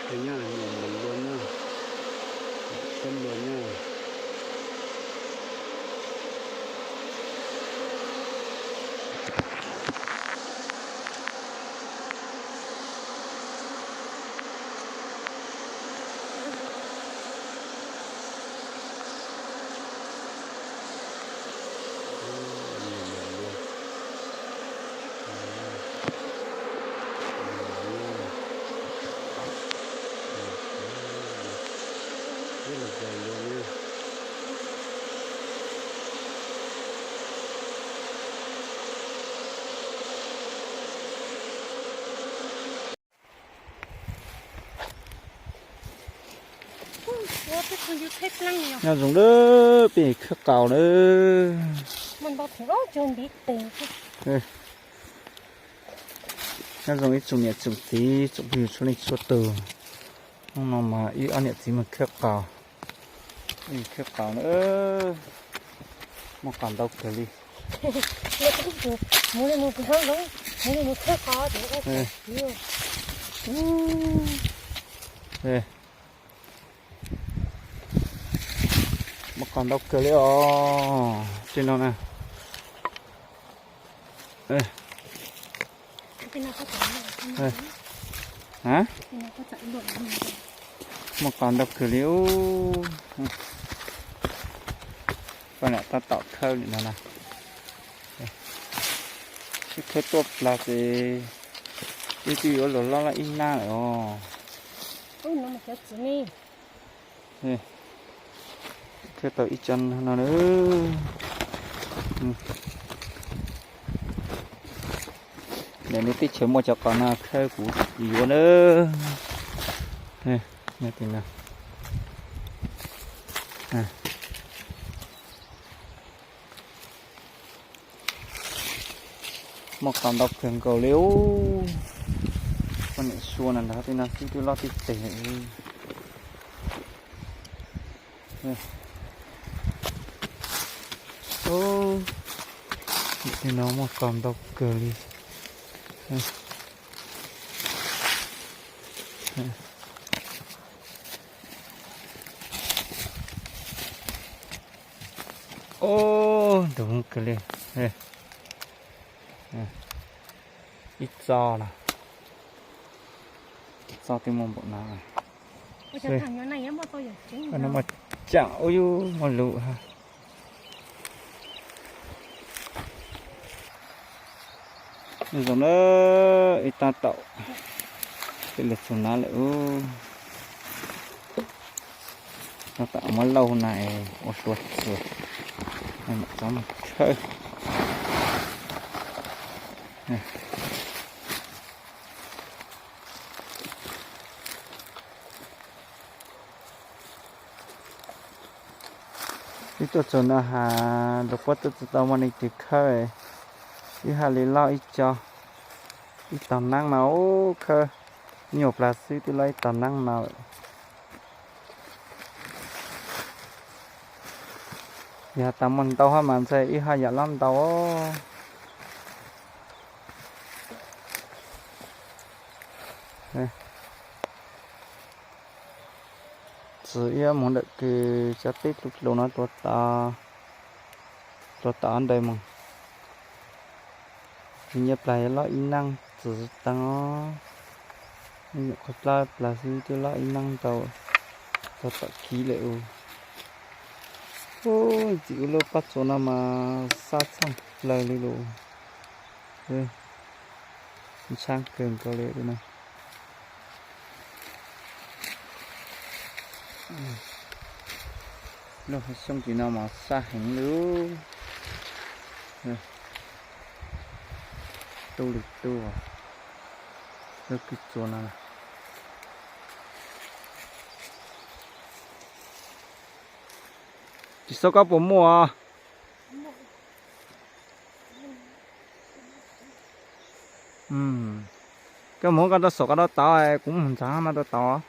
Nyob nyob nyob, teb npua nyob. Nyob zoo lawm, peb khawb qaus lawm. Nyob zoo ib tsoom niam tsoom txiv tsoom phooj ywg txhua leej txhua tus. Hnub no mas ib ob niam txiv mus khawb qaus, khawb qaus na, muaj qaus ntau kawg li. Muaj qaus ntau kawg li os, tej no na. Muaj qaus ntau kawg li ub. Koj niam tab tom khawb li no na. Sib khawb tuaj plas ces wb twb yuav luag loj loj ib nab lawm os. Khawb tau ib co no na. Ntawm lub teb chaws muaj cov qaus no khawb kuv yuav na. Nyob tim no. Muaj qaus ntau kawg nkaus li ub. Poj niam sua no nrog tej no xwb twb loj tib teg lawm. Tej no muaj qaus ntau kawg li. Ub, ntug kawg li. Ib txoj no, ib txoj twb muaj npaum no. Muaj caam ub yub muaj lus. Zoo na, ib tab tom peb lug txug nab lawm ub. Tab tom muab lauj na ua sua txuas, mam txov mus khawb. Wb tuaj txug no has lug puab twb tsi tau muaj neeg twg khawb, wb haj li loj ib co, ib tog neeb no ub khawb, nyuam plas xwb twb loj ib tog neeb no lawm. Yog tas muaj ntau hab mas ntshai wb haj yam loj ntau. Txwv ib moog ntawm kws cov teb dlua dlua no dlua tas ob ntawd moog. Tsis nyiaj plas yuav loj ib neeg txwv taag os. Nyuam qhuav plab plas xwb twb loj ib neeg ntau, tau tom kiv lawm ub. Ub, txiv ub lub paj txuas no mas sab txheej plawg li lus. Ntshaab kawg nkaus li no. Lub hav xyoob tim no mas sab heev li. Tu lwm tus, lub kwj txuas no. Tsis xav koj puas muaj. Koj moog koj rau saum koj rau tod, kuv moog ntxav no rau tod.